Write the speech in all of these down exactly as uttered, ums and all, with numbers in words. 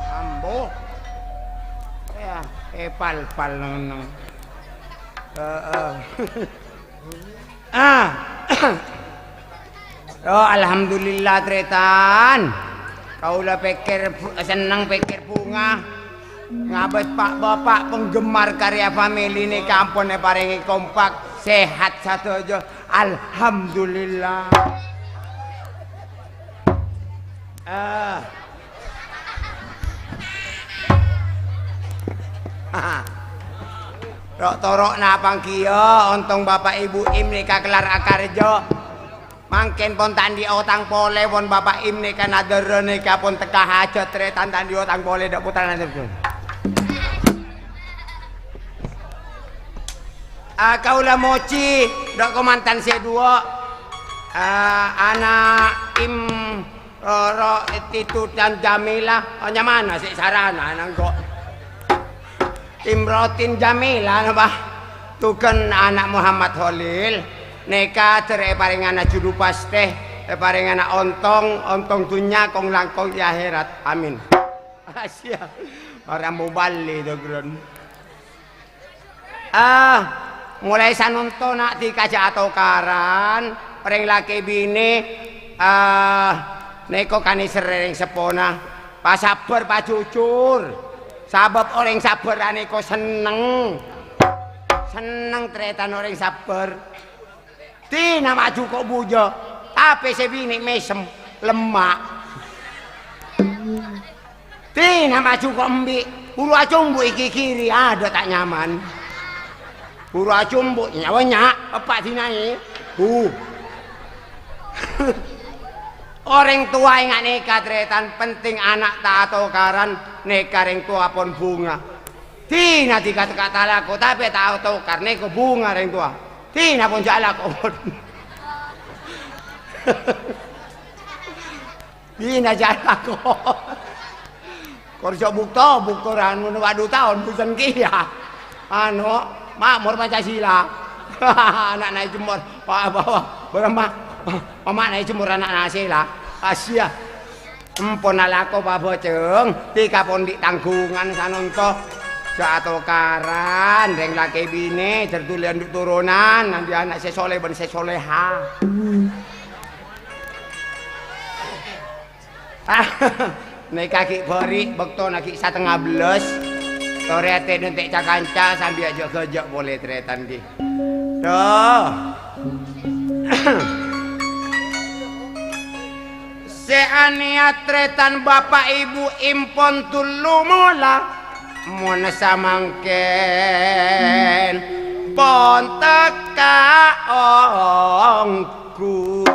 Ambo. Ya, eh, pal-pal neng-neng. Heeh. Ah. Oh, alhamdulillah, Tretan. Kaula pèkkèr bu-, senneng pèkkèr bhunga. Ngabâs pa'-bapa' penggemar Karya Family nèka ampon èparèngè kompak, sehat sadhâjâ. Alhamdulillah. Ah. Ro'-toro'na apanggiyâ, ontong Bapa' Ibu Im nèka kellar akarjâ. Mangkèn pon ta' andi' otang polè, pon Bapa' Im nèka nadârâ nèka pon tekka hajât, Tretan ta' andi' otang polè, dâ' pottrana. Ah, kaula mojhi, dâ' kamantan sè duwâ'. Ah, ana' Im, ro-, ro-, Titu dan Jamila. Oh, nyamana sè sarana nangko'? Imrotin Jamila napa? Tughân ana' Muhammad Kholil. Nèka dâr èparèngana juru pastè, èparèngana ontong, ontong dhunnya, kong-langkong è akhèrat. Amin. Asia. Para mubali to, Gron. Ah, molaè sanonto na' dhika jhâ' atokaran, orèng lakè binè, ah, nèko kanèserrè rèng seppona. Pasabbhâr, pajujur. Sabâb orèng sabbhâr anèko senneng. Senneng tarètan orèng sabbhâr. Dhina maju ko' bujâ, tapè sè binè' mèsem, lemma'. Dhina maju ko' embi', buru acombo' è kiri, adâ' ta' nyaman. Buru acombo', nya-, nya-, eppa' dhinaè. Hu. Orèng towa enga' nèka, tarètan, penting ana' ta' atokaran, nèka rèng towa pon bhunga. Dhina dhika tekka' talako, tapè ta' atokar, nèko bhunga rèng towa. Dhina pon jhâ' alako. Dhina jhâ' alako. Kor jhâ' bukto, bukto ranu wadu taon busen kèya. Anu, makmur Pancasila. Ana'na è Jemmor. Wah, wah, wah. Bârâmma? Mama' na' è Jemmor ana'na sèla. Asia. Empon alako pabhâceng, dhika pon andi' tangghungan sanonto. Jhâ' atokaran, rèng lakè binè, jhâr dhuli andu' toronan, andi' ana' sè soleh bân sè soleha. Nèka ghi' bâri', bâktona ghi' satengnga bellâs. Torè atèna ente' ca-kanca sambi ajhâ'-ghâjhâ' polè tarètan ghi. Duh. Sè anèyat tarètan Bapa' Ibu empon tullu mola, mon samangkèn pon tekka ongghu.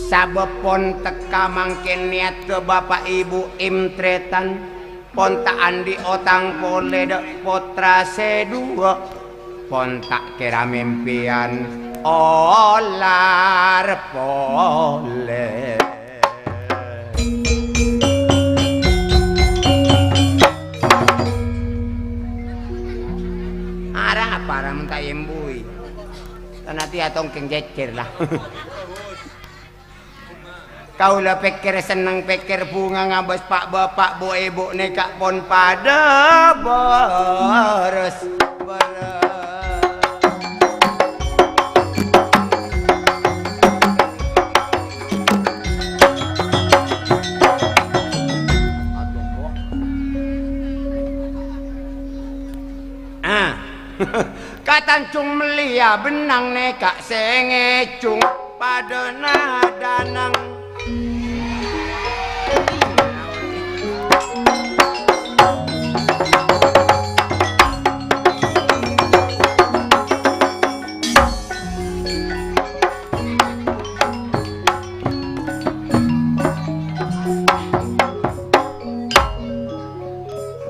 Sabâb pon tekka mangkèn nèyaddhâ Bapa' Ibu em tarètan. Pon ta' andi' otang polè dâ' pottra sè duwâ', pon ta' kèra mèmpèyan olar polè. Arapa ra mon ta' èmbuwi? Tanatèya tongkèng jèjèr la. Kaulâ pèkkèr senneng, pèkkèr bhunga ngabâs pa'-bapa', bu'-èbu' nèka pon padâ bârâs-bârâs. Cung mellèya bennang nèka sè ngècung padâna dânang.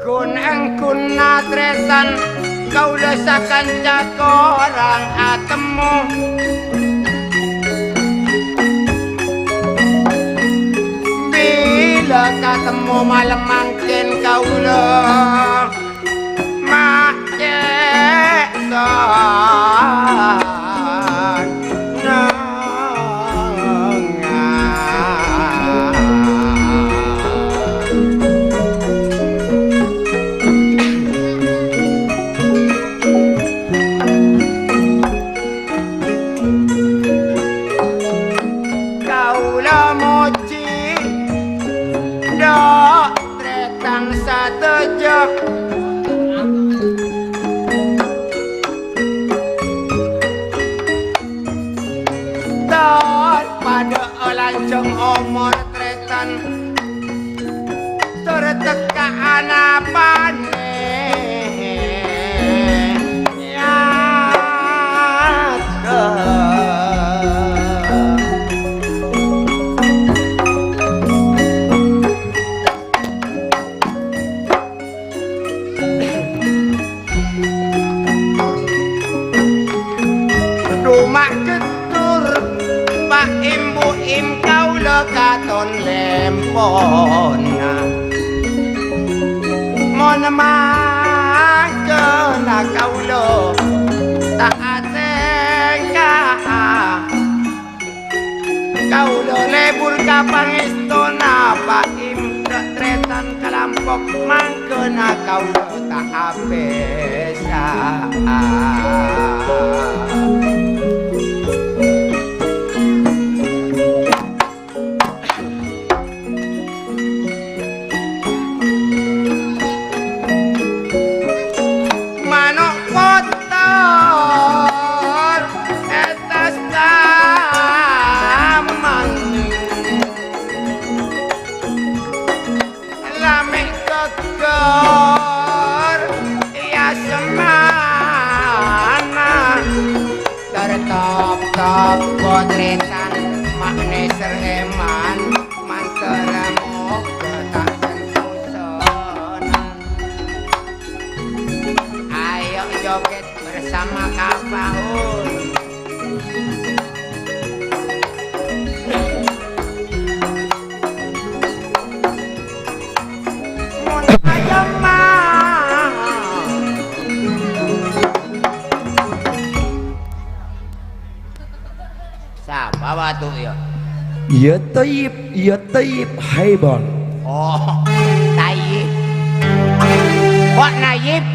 Ghun-èngghunna tarètan kaulâ sakanca korang atemmo. Bilâ katemmo malem mangkèn kaulâ ma' cè' sennengnga. Kaulâ mojhi, dâ' tarètan sadhâjâ. Tor padâ lanjhâng omor tarètan, tor tekka'an apanè nyata. Duma' gheddur, Pa' Embu' Em kaulâ katon lempona. Mon mangkèn kaulâ ta' atèngka'a. Kaulâ lebur ka pangèstona Pa' Im, dâ' tarètan kalampok mangkèn kaulâ ta' apèsa'a. Mano' kotor è attas taman, lamè' gogor è asmana. Tartop-top potretan ma'nè serreman, mantar moghâ ta' sentosonan. Ayo joget bersama Kapaun. Mon ayam mah. Sapa bâto, yâ? Yâ Tayyib, yâ Tayyib, hai, Bang. Oh, Tayyib. Kok Nayyib?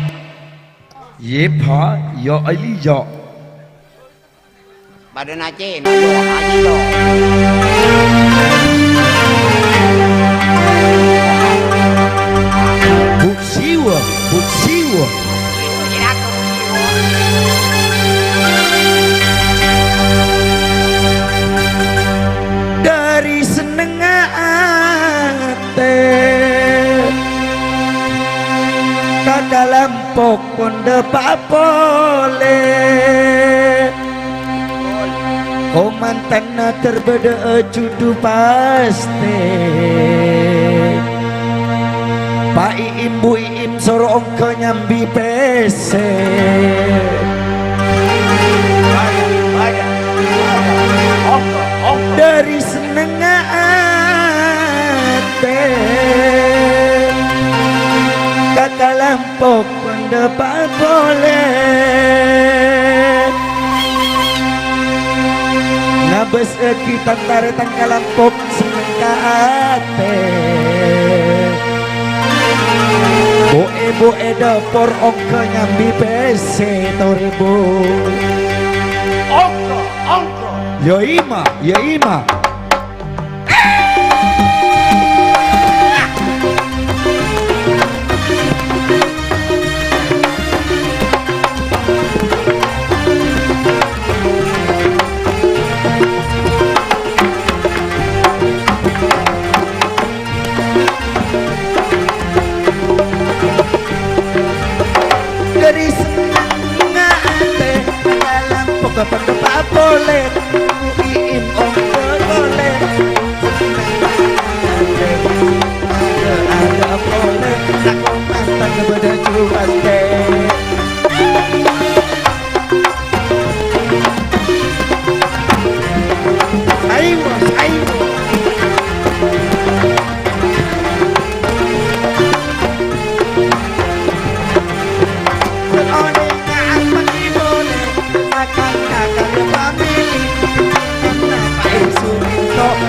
Yib, ha? Yâ, Ali, yâ. Padâ nacè, nacè, nacè, yâ. Bu' Siwa, Bu' Siwa. Dâri sennengnga atè, kakalampok pon dâpa' polè. Komantanna ter bâdâ'â judhu pastè. Pa' Iim Bu' Iim soro ongghâ nyambi pèssè. Dâri sennengnga atè, kakalampok pon dâpa' polè. Ngabâsaghi tan-tarètan kalampok senneng ka atè. Bu'-èbu' è dâpor ongghâ nyambi pèssè torè, Bu'. Ongghâ, ongghâ. Yâ Ima, yâ Ima.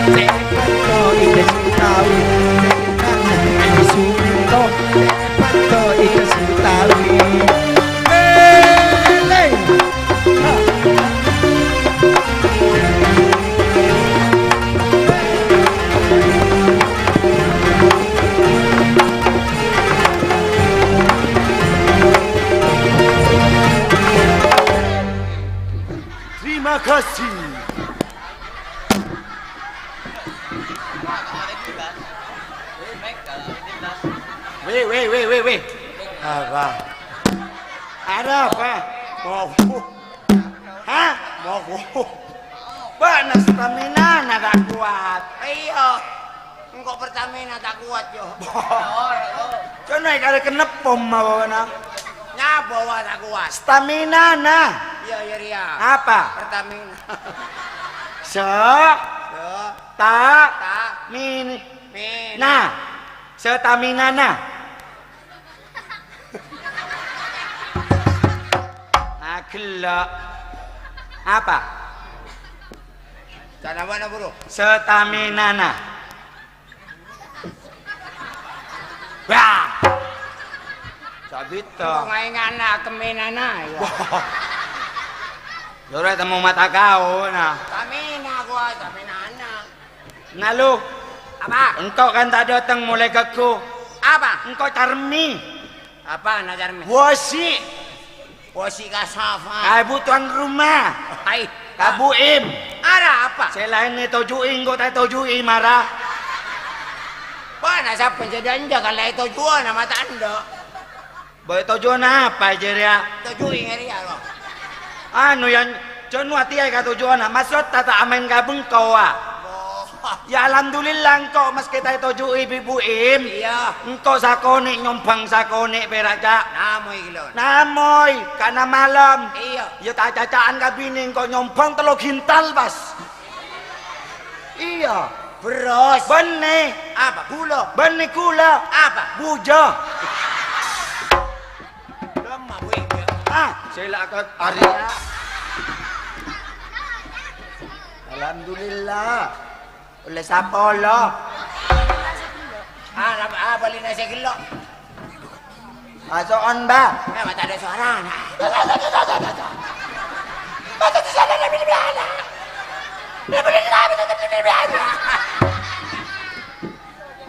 Sè èpanto Ida Sutawi, sè èpanto Ida Sutawi. Ele! Terima kasih. Weh, weh, weh, weh, weh. Apa? Ada apa? Mau. Hah? Mau. Bâ'na stamina na ta' kowat. Iyâ. Engko' Pertamina ta' kowat, yo. Cana kare kennepo mawon, ah. Nyapa wa ta' kowat? Stamina, nah. Iya, iya, iya. Apa? Pertamina. Se-, Se-, ta-, ta-, min-, min-, nah. Stamina, nah. Ah, gellâ'. Apa? Cana bâ'na, Bro? Stamina, nah. Wah. Sabito. Kok ngaingana kemenana, ya? Wah. Lora temu mata kau, nah. Tamina gua, taminana. Nah, lu. Apa? Engko' kan ta' dâteng molaè gâgghu. Apa? Engko' carmi. Apa, na carmi? Wosi. Wosi ka sofa. Ka ibu tuan rumah. Hai. Ka Bu Im. Ara apa? Sè laèn ètoju'i, engko' ta' ètoju'i, mara. Bâ'na sabbhân sè dânja kan la ètoju'ana mata endâ'. Bâ ètoju'ana apa jârèya? Toju'i ngèrèya, lo. Anu, yan, jhân watèya ka toju'ana. Maksod ta' ta' amèn ka bengko, wa. Oh. Ya, alhamdulillah, engko' maskè ta' ètoju'i bi' Bu Im. Iyâ. Engko' sakonè' nyombhâng sakonè' pèra', Ca'. Namoy, Gilon. Namoy, kana malem. Iyâ. Ya, ta' caca'an ka binè, engko' nyombhâng tello gintal, pas. Iyâ. Bherrâs. Bânnè. Apa? Ghulâ. Bânnè ghulâ. Apa? Bujâ. Lemma, Bu Im. Ah, sè la ka arèya. Alhamdulillah. Ollè sapolo. Ah, napa, ah, bâlina sè ghello'. Aso'on, Mbah. Eh, ma' tadâ' soarana.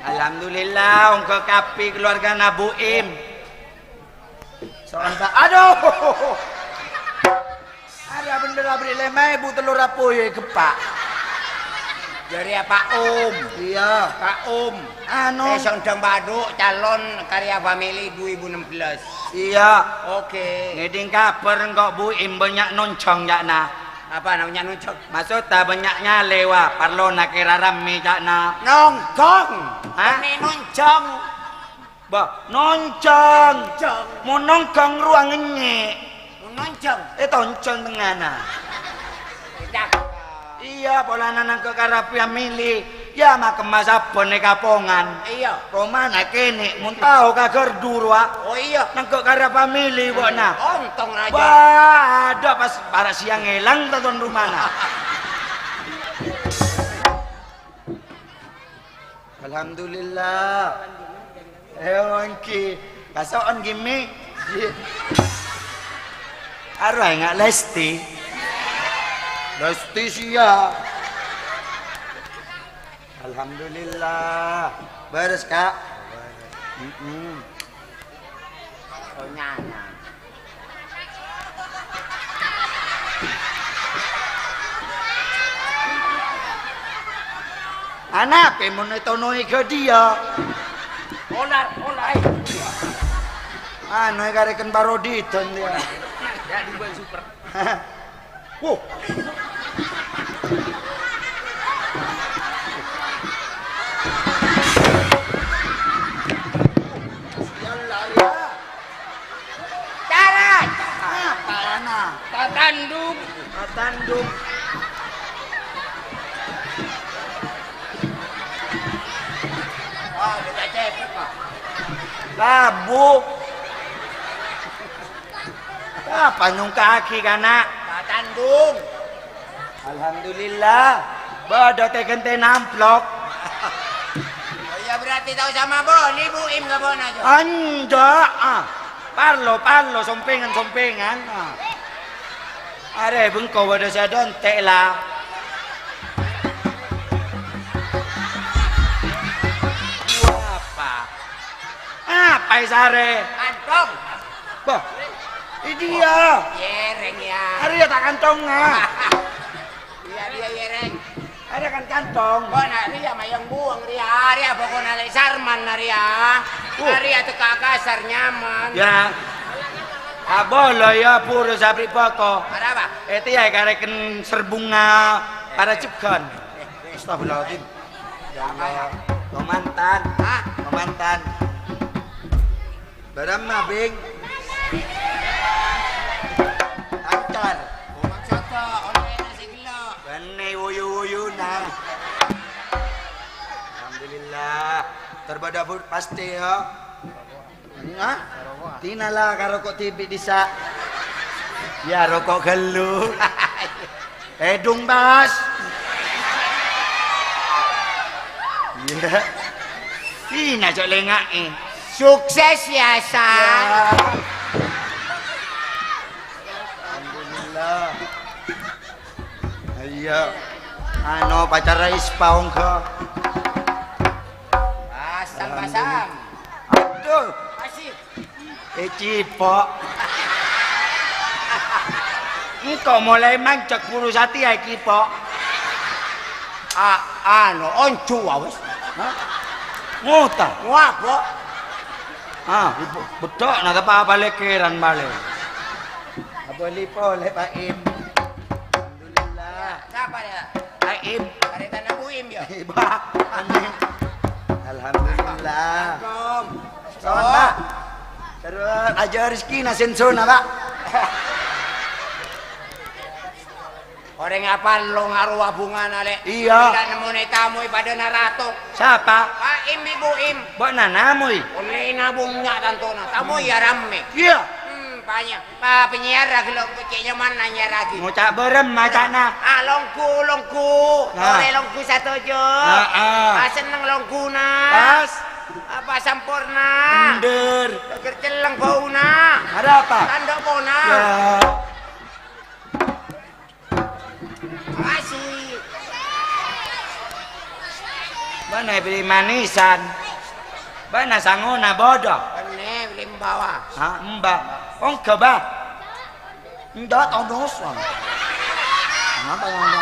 Alhamdulillah, ongghâ kabbhi keluargana Bu Im. So'on, Mbah. Aduh. Arèya bhendher abri' lèma èbu tello rabu, ya, geppa'. Jârèya Pak Om. Iyâ. Pak Om. Anu. Eh, sondhâng Paduk, calon karya family dua ribu enam belas. Iyâ. Oke. Ngèdhing kabhâr engko' Bu Im bânnya' nonjhâng, ca'na. Apa namanya nonjhâng? Maksodda bânnya' nyalè, wa, parlona kèra rammè, ca'na. Nonggong. Hah? Rammè nonjhâng. Bâ, nonjhâng. Nonjhâng. Mon nonggong rowa ngènyè'. Mon nonjhâng. Eh, tonjhâng tengngana. Cak. Iyâ, polana nangghâ' karabhi amèlè. Yâ, makemma sabbhân è kapongan. Iyâ. Romana kènè', mon tao ka gardu rowa. Oh, iyâ. Nangghâ' karabhi amèlè, bâ'na. Ontong rajâ. Bâ, adâ' pas para' sèyang èlang ta' ton romana. Alhamdulillah. Eh, èngghi. Kaso'on, Gimmi. Arwah enga' Lesti. Lesti sia. Alhamdulillah. Bârâs, Ka'? Mm-mm. Oh, nyana. Ana' pè mon ètonoè ghâdhiyâ. Olar, olar. Anu, karèken parodidan dia. Ya, di bulan super. Wuh. Cara. Apa ana? Tatandung. Tatandung. Wah, kita cek, Pak. Labu. Apa nyongka'aghi, kana'? Tatandung. Alhamdulillah. Bâdâ tè-ghântè namplok. Oh, iyâ, berarti tao sama bâli, Bu Im, ka bâ'na, Jo? Enjâ', ah. Parlo, parlo, sompèngan-sompèngan, ah. Arè bengko bâdâ sè adântè', la. Apa? Apa, sarè? Kantong. Bâh, iyâ. Yèrèng, yâ. Arè yâ ta' kantongnga. Iyâ, iyâ, yèrèng. Arè kan kantong. Kok na' rèya mayang buwâng rèya, arè bâkona lè' sarman na' rèya. Uh. Arè tèka' kasar nyaman. Yâ. Abâlâ yâ, buru sabri' bâko. Arapa? Ètèya karèken serbungnga para jegghân. Astagfirullahaladzim. Ya Allah. Pamantan. Hah? Pamantan. Bârâmma, Bing? Lancar. Oh, maksodda, ollèna sè ghellâ'. Bânnè woyo-woyona. Alhamdulillah. Terbâdâ bu-, pastè, yâ. Hah? Dinala karoko' dhibi' dissa'. Ya, roko' ghâllu. Èdung, Bas. Iyâ. Sina jhâ' lènga'è. Sukses ya, Sa. Ya. Alhamdulillah. Iyâ. Ano, pacarra Ispa ongghâ. Pasang, pasang. Aduh. Masih. Eh, cipo'. Engko' molaè manjhek buru satèya, eh, cipo'. A-, ano, onju, a, wis. Hah? Ngota. Ngapa? Ah, ibu, bedok na tapa apa lekeran balik. Apa lipo, le, Pak Im? Alhamdulillah. Sapa ya? Pak Im. Karetan Abu Im, ya? Bah, aneh. Alhamdulillah. Assalamualaikum. Salam, Pak. Terus aja rezeki nasin sun, Pak. Orèng apa lo ngarowa bungana, Lè'? Iyâ. Iyâ, nemmonè tamoy padâ narato. Sapa? Pak Im, Ibu Im. Mbok nanamoy? Ollèna bânnya' tantona. Tamoy ya rammè. Iyâ. Hmm, banyak. Pa, penyiar lagi lo, cè' nyaman nanyarraghi. Ngoca' bârâmma ca'na. Ah, longgu, longgu. Nah. Orèng longgu satojo. Ah, ah. Ah, senneng longguna. Pas. Apa samporna? Endher. Geger celleng bauna. Ada apa? Tandhâ pona. Ya. Makasih. Bâ'na bâli manisan. Bâ'na sangona bâdâ. Bânnè bâli embawa. Hah, emba. Ongghâ, Bah. Enggak, tondos. Kenapa, Bang?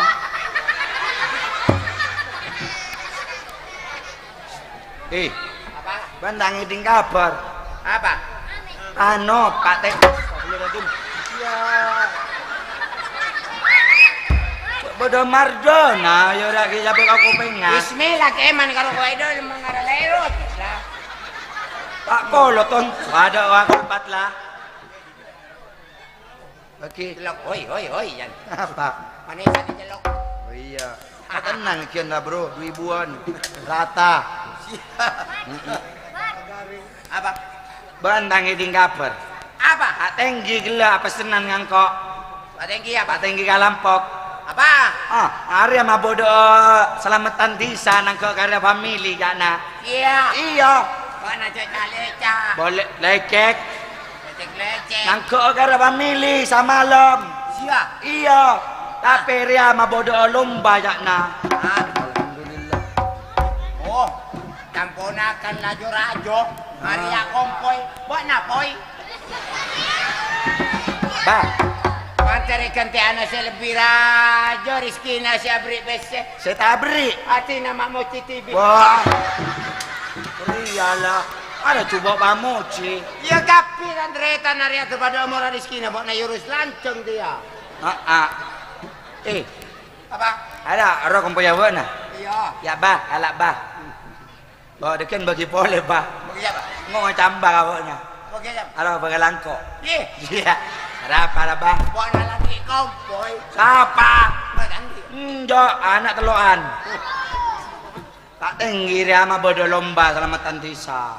Eh, apa? Bâ'na ta' ngèdhing kabhâr. Apa? Ano, Pak Tek. Astagfirullahaladzim. Iya. Bâdâ mardona, ya, ra, ki, sampai ka kupèngnga. Bismillah, keman karo kowe do, mangara lerot. Lah. Pak Koloton, ada wakil empat lah. Oke. Celok, hoi, hoi, hoi, yan. Apa? Manisan celok. Oh iya. Ah, tenang, kian lah, Bro. Dua ribuan. Rata. Mm-mm. Apa? Bâ'na ta' ngèdhing kabhâr. Apa? Atèngghi ghellâ' apessenan ngangko'. Atèngghi apa? Atèngghi kalampok. Apa? Ah, arèya mabâdâ'â salameddhân dhisa nangko' karya famili, ca'na. Iya. Iya. Bâ'na cè' ca-leca. Boleh lecek. Lecek-lecek. Nangko' karya famili samalem. Siya? Iya. Tapè rèya mabâdâ'â lomba, ca'na. Ah. Alhamdulillah. Oh, camponakan laju rajo. Ah. Arèya kompoy. Bâ'na, poy. Bah. Pantarè ghântè'ana sè lebbi rajo, rejhekkèna sè aberri' pèssè. Sè ta' aberri'. Atèna ma' mocè dhibi'. Wah. Rèyala. Ada coba pamocè. Iyâ, kabbhi tan-tarètan arèya padâ omorra rejhekkèna, bâ'na yurus lanjhâng, tèya. Ah, ah. Eh. Apa? Ada, ro kompoy ya, bâ'na? Iya. Ya, Bah, ala', Bah. Bawa deken bagi polè, Bah. Bagi apa? Ngo camba kawanya. Bagi apa? Aro bagi langko. Ih. Iya. Ada apa, ada, Bah? Bukan lagi kompoy. Sapa? Mas Andi. Enjak, anak telokan. Tak tinggi dia mah bodoh lomba selamatan desa.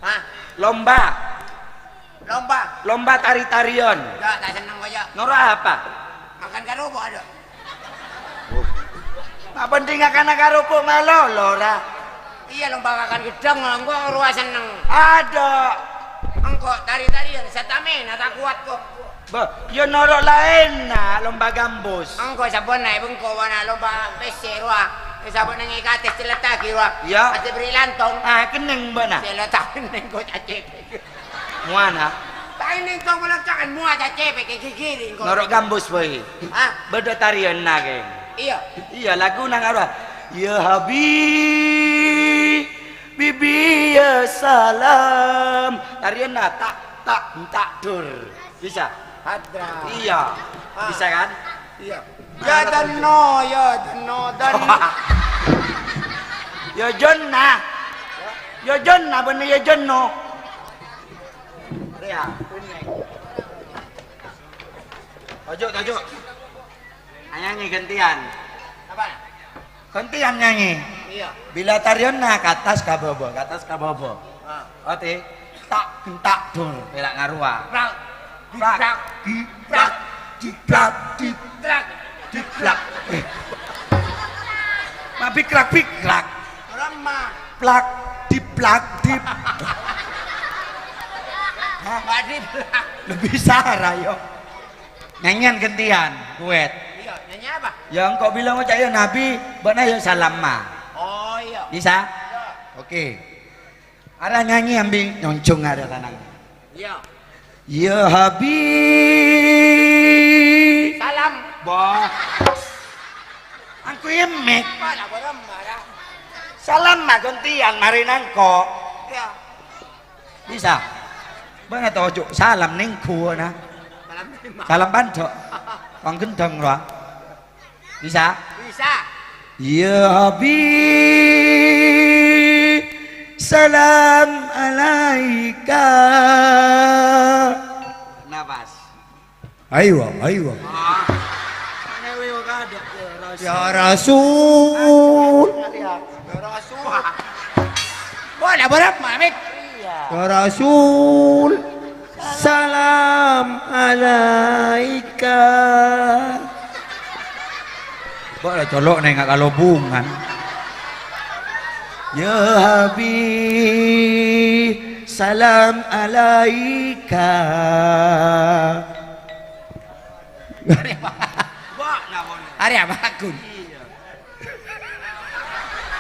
Hah? Lomba. Lomba? Lomba tari-tarian. Enggak, tak seneng kok, ya. Noro apa? Makan karobo ada. Apa ndhi ngakana karopok malolo, ra? Iyâ, lomba ngakan ghedhâng, engko' rowa senneng. Adâ'. Engko' tari-tarian stamina ta' kowat, ko'. Bâh, yâ noro' laènna lomba gambus. Engko' sabbhân naè' bengko bâ'na lomba pèssè rowa. Sabbhân neng è katès cèlèttaghi rowa. Iyâ. Atè bherri' lantong. Ah, kennèng bâ'na. Cèlètta kennèng ko' cacèt. Mowana. Ta' ini engko' ngolok cakan mowa cacèpè' kè ghighiri engko'. Noro' gambus, boy. Hah? Bâdâ tarianna, kèng. Iyâ. Iyâ, laguna ngarowa. Ya Habibi, ya Salam. Tarianna tak, tak, tak, dur. Bisa? Hadra. Iyâ. Ah. Bisa, kan? Iyâ. Ya Nah, Danno, ya Danno, Danno. Ya Jonna. Ya Jonna, bânnè ya Jonno. Rèya. Toju', toju'. Anyanyè ghântèyan. Apa? Ghântèyan nyanyè. Iyâ. Bilâ tarianna ka attas ka bâbâ, ka attas ka bâbâ. Ah. Oke. Tak, tak, dur. Pèra' ngarowa. Prak, diprak, diprak, diprak, diprak, diprak. Eh. Ma' bikrak, bikrak. Ramma. Plak, diplak, dip. Hah? Ma' diplak. Lebbi sara, yo. Nyanyian ghântèyan, duet. Iyâ, nyanyi apa? Ya, engko' bilâ ngoca' ya Nabi, bâ'na ya Salamma. Oh, iyâ. Bisa? Iyâ. Oke. Ara nyanyi ambi nyonjong ara tanang. Iyâ. Ya Habi. Salam. Bâh. Angku imik. Apa lah, barang marah? Salamma ghântèyan marè nangko'. Iyâ. Bisa. Bâ'na toju' salam nèngghu na. Salam terima. Salam pandhuk. Panggendhâng rowa. Bisa? Bisa. Ya Habib, salam alaika. Napas. Aywa, aywa. Ah. Ana wewa kadhâ', ya Rasul. Ya Rasul. Ya Rasul. Wah, lah, berat, Mamik. Iya. Ya Rasul. Salam alaika. Kok la colok neng kalobungan. Ya Habib, salam alaika. Arè apa, Gun?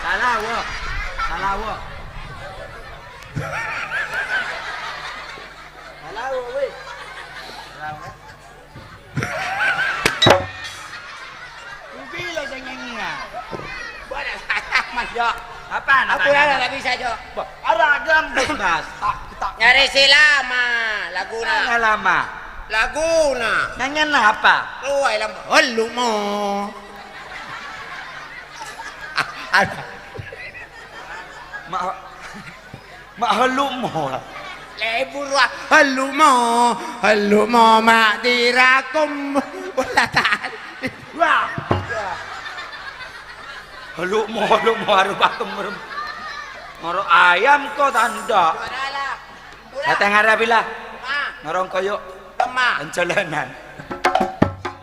Salah, wo. Salah, wo. Salah, wo, weh. Salah, wo. Rugi lo sing nyanyi, ya. Mana salah, Mas, yo? Apa namanya? Aku rada nggak bisa, Jo. Bah, aragam, Bos, Bas. Tak, tak. Nyarè sè lama, laguna. Mana lama? Laguna. Nyanyian apa? Luwai lama. Hello, mo. Ada. Ma-, ma' hello mo. Lebur, wa. Hello, mo. Hello, mo, ma' dirakum. Wala ta'. Wah. Hello, mo, hello, mo, aru pakem, aru. Ngoro ayam ko tanda. Satengah rabi lah. Norong koyo. Temma. Anjalanan.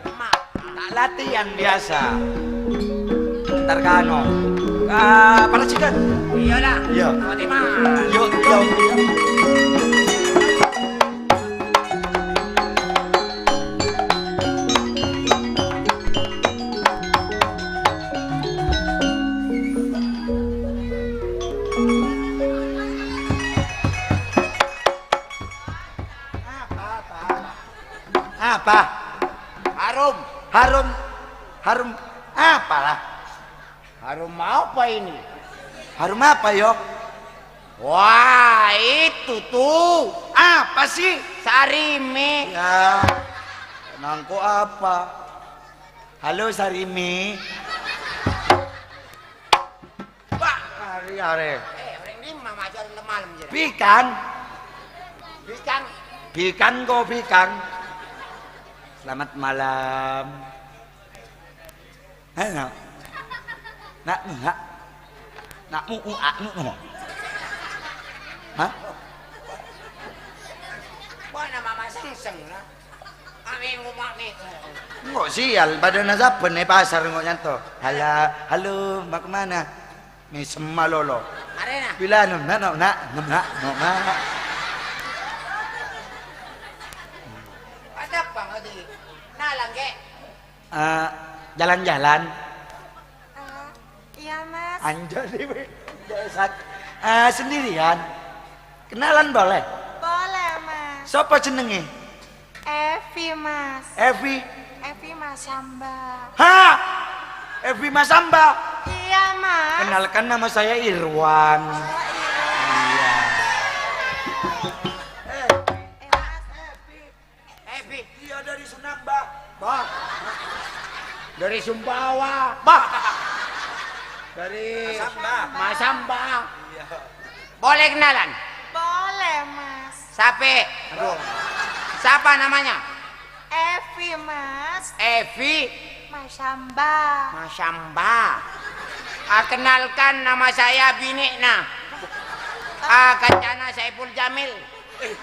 Temma. Tak latihan biasa. Entar kano. Ah, para cikan. Iyalah. Iya. Fatimah. Yuk, yuk. Apa? Harum. Harum. Harum apalah? Harum apa ini? Harum apa, yo? Wah, itu tuh. Apa sih? Sarimi. Ya, nangko apa? Halo, Sarimi. Pak, hari-hari. Eh, orang ini mama aja udah malam, ya. Bikan. Bikan. Bikan, kok bikan. Selamat malam. Halo. Nak, nak. Nak, mu, u, a, nu, no. Hah? Mana mama sengseng, nah? Engko' sial, padâna sabbhân è pasar engko' nyanto. "Hala-, halo, mau kemana?" Mèsem malolo. Marèna. Bilâ, "Nom, na', nom, na', nom, na', nom, na'." Ada apa, Odi? Nalang, Kek? Eh, jalan-jalan. Eh, iya, Mas. Anjali, weh. Dasar. Eh, sendirian? Kenalan boleh? Boleh, Mas. Sapa jenenge? Evi, Mas. Evi? Evi Masamba. Ha? Evi Masamba? Iya, Mas. Kenalkan, nama saya Irwan. Oh, Irwan. Iya. Eh, Mas. Evi. Dia dari Sunamba. Bah. Dari Sumbawa. Bah. Dari Masamba. Masamba. Iya. Boleh kenalan? Boleh, Mas. Sape? Aduh. Siapa namanya? Evi, Mas. Evi? Masamba. Masamba. Ah, kenalkan, nama saya binè'na. Ah, kancana Saipul Jamil. Eh,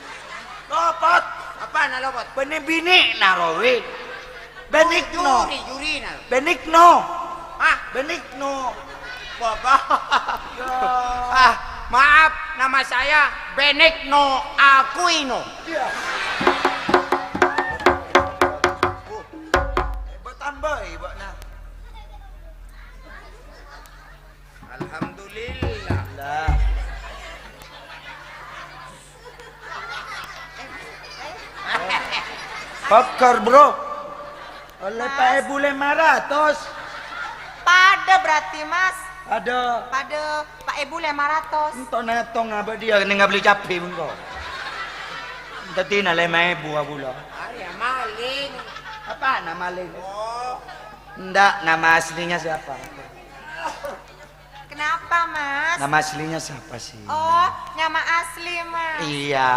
lopot. Apana lopot? Bânnè binè'na, rowi. Benigno. Juri, jurina. Benigno. Hah? Benigno. Bapak. Ya. Ah, maaf, nama saya Benigno Aquino. Iya. Hebat tambah, Ibu, nah. Alhamdulillah. Lah. Poker, Bro. Ollè Mas. Empat èbu lèma ratos. Padâ berarti, Mas. Padâ. Padâ empat èbu lèma ratos. Ento' nètong abâ' dia neng abli cabbhi mengko. Dadina lèma èbu abulâ. Arèya maling. Apana maling? Oh. Ndak, nama aslinya siapa? Kenapa, Mas? Nama aslinya siapa sih? Oh, nama asli, Mas. Iya.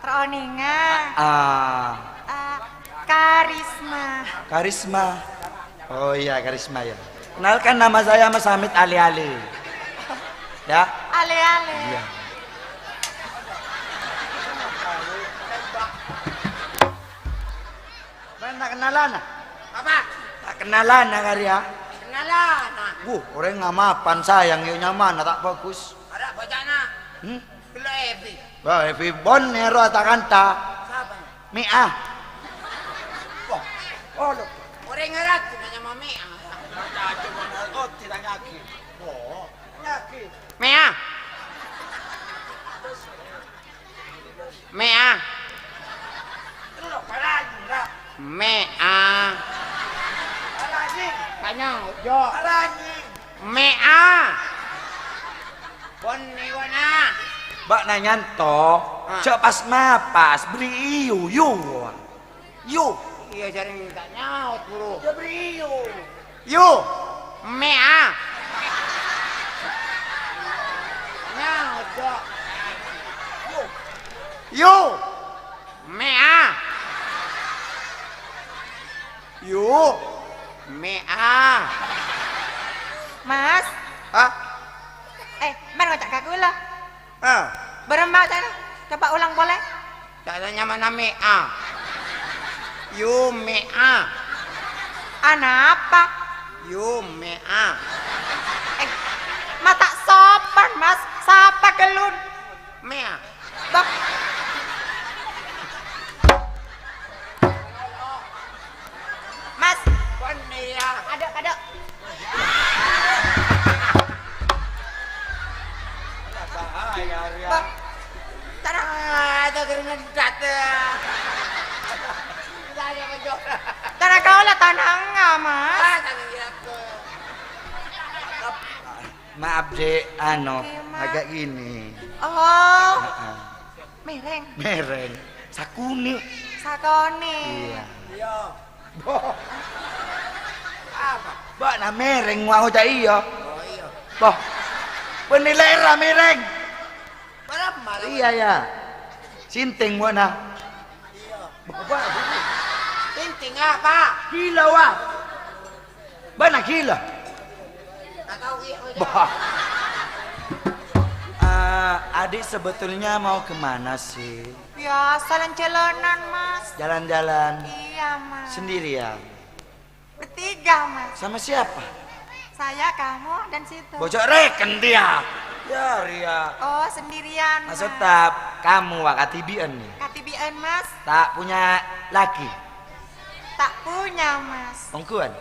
Roninga. Ah. Eh, Karisma. Karisma. Oh iya, Karisma ya. Kenalkan, nama saya Mas Hamid Ali-Ali. Ya. Ali-Ali. Iya. Bân ta' kennalan, ah? Apa? Ta' kennalan, ah, karè, ah. Kennalan, ah. Wuh, orèng ngamapan sayang, yâ, nyamana ta' bagus. Ada bocana. Hmm? Gelo Evi. Wah, Evi bon nèro ta' kanta. Sapa? Mia. Wah, oh, lo. Orèng ngarep nanya ma Mia. Oh, tidak lagi. Oh, lagi. Mia. Mea. Mea. Tanya, Jo. Mea. Pon niwana. Bâ'na nyanto, ah, jhâ' pas-mapas, bâri' yu, yu. Yu. Iyâ, jhâreng ta' nyaot, buru. Jhâ' bâri' yu. Yu. Mea. Nyaot, Jo. Yu. Yu. Mea. Yu. Mea. Mas. Hah? Eh, mara ngoca' ka kaulâ. Ah. Bârâmma ca'na? Coba ulang polè. Ca'na nyamana Mea. Yu Mea. Anapa? Yu Mea. Eh, ma' ta' sopan, Mas. Sapa ghâllu? Mea. Bâh. Mas. Pon iyâ. Adâ', adâ'. Bahaya, Arya. Bâh. Tara. Ah, itu keringat datang. Tara kaulâ tanangnga, Mas. Ah, tanang iyâ, aku. Maaf, Dek, anu, oke, Mak, agak gini. Oh. Heeh. Mèrèng. Mèrèng. Sakonè'. Sakonè'. Iya. Iya. Boh. Apa? Bâ'na mèrèng, wah, ngoca' iya. Oh, iya. Boh. Bânnè lèra mèrèng. Bârâmma la? Iya, ya. Sèntèng, bâ'na. Iya. Boh, boh. Sèntèng apa? Gila, wah. Bâ'na gila. Nggak tahu, iya, iya. Boh. Ah. Adik sebetulnya mau kemana sih? Ya, jalan-jalanan, Mas. Jalan-jalan? Iya, Mas. Sendirian? Bertiga, Mas. Sama siapa? Saya, kamu, dan situ. Bocor reken dia. Ya, Ria. Oh, sendirian, Mas. Maksud tak kamu wa katibian nih? Katibian, Mas. Tak punya laki? Tak punya, Mas. Ongguan?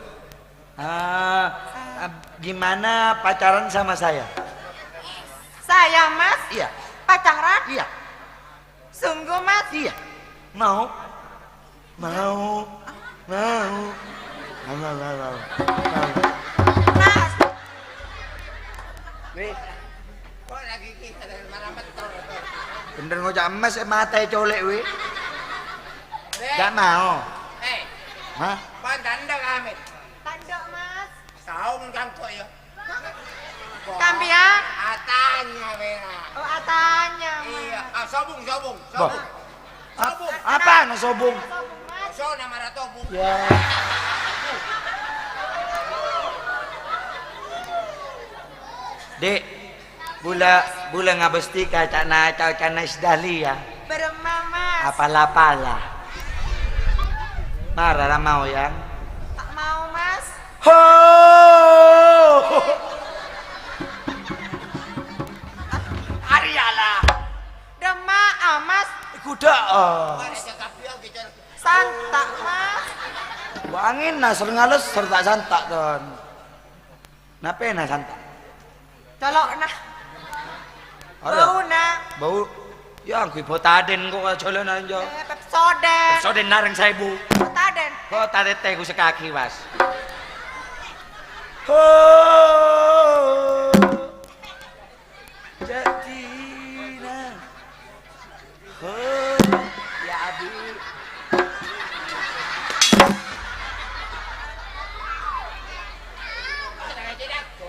Ah, ah, gimana pacaran sama saya? Saya, Mas? Iya. Pacaran? Iya. Sungguh, Mas? Iya. Mau? Mau. Mau. Mau, mau, mau, mau. Mau. Mas. Weh. Kok lagi kita dari mana betul? Bener ngoca' emas, eh, mata colek, weh. Weh. Gak mau. Eh. Hah? Pan tanda kami. Tanda, Mas. Saung cangkok ya. Sampeyan? Atanya, Bella. Oh, atanya, Mas. Iya, ah, sobung, sobung, sobung. Bah. Sobung. Apa na sobung? Sobung, Mas. Sobung, nama Ratobung. Ya. Dek, bula, bula ngabesti ka ca'na, ca'na Isdali ya. Beremma, Mas. Apala-pala. Mara ra mau, Yang? Tak mau, Mas. Ho! Ariala. Dema, ah, Mas. Iku dak, ah. Santa', Mas. Wangin nasr ngales serta santa', Ton. Napena santa'? Colo'na. Ora. Bauna. Bau. Ya, anggui Betadine kok jalanan, yo. Eh, Pepsodent. Pepsodent nareng saebu. Betadine. Kok tatete ku sekaki, Mas. Ho. Jadina. Ho, ya, Abi.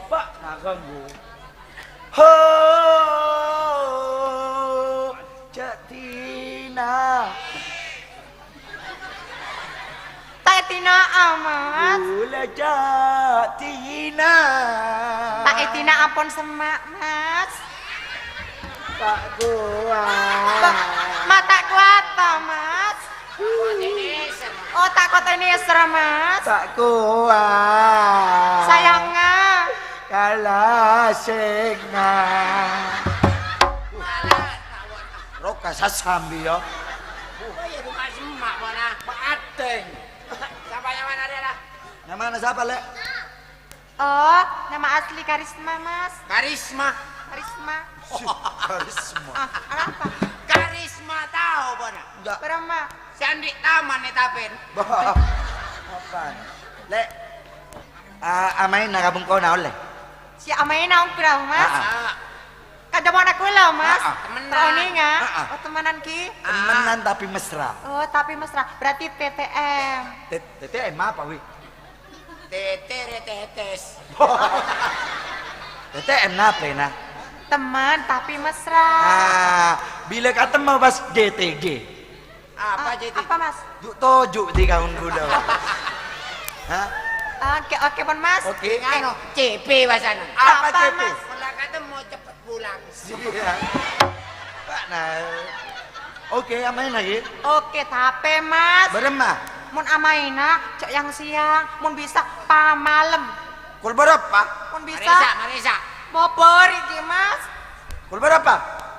Pak, nah, ganggu. Ho, Cak Tina. Ta' etina, Mas. Gula Cak Tina. Ta' etina ampon semma', Mas. Ta' kowat. Ba-, ma' ta' kowat, ta, Mas? Oh, ta' kowat ini, Mas. Ta' kowat. Sayangnya. Kala senga. Roka sasambi, ya. Oh, iya, bukan semak, Bona. Pak Ateng. Sapa nyamana, Rela? Nyamana sapa, Lek? Oh, nama asli Karisma, Mas. Karisma? Karisma. Karisma. Ah, arapa? Karisma tao, Bona? Enggak. Beremma. Si Andi Taman nih, Tapen. Bah, apaan? Lek, a-, amaina ka bengkona olle? Si amaina ongkrong, Mas. Ah, ah. Kanca pona kaula, Mas. Ah, ah. Temenan. Roninga. Ah, ah. Oh, temenan, Ki. Temenan tapi mesra. Oh, tapi mesra. Berarti T T M. T-, T T M apa, wi? Tetere tetes. T T M napa, nah? Teman tapi mesra. Ah, bila ketemu pas D T G. Apa Ah, jadi? Apa, Mas? Juk tojuk di kaun gula. Hah? Oke, oke, pon, Mas. Oke. Ngano, C P bahasana. Apa Apa, C P? Mas? Kalau ketemu cepet pulang. Iya. Pak, nah. Oke, amaina, Ki. Oke, tape, Mas. Beremma? Mon amaina, jhâ' yang siang, mon bisa, pamalem. Kol berapa? Mon bisa. Marisa, Marisa. Bobor iki, Mas. Kol berapa?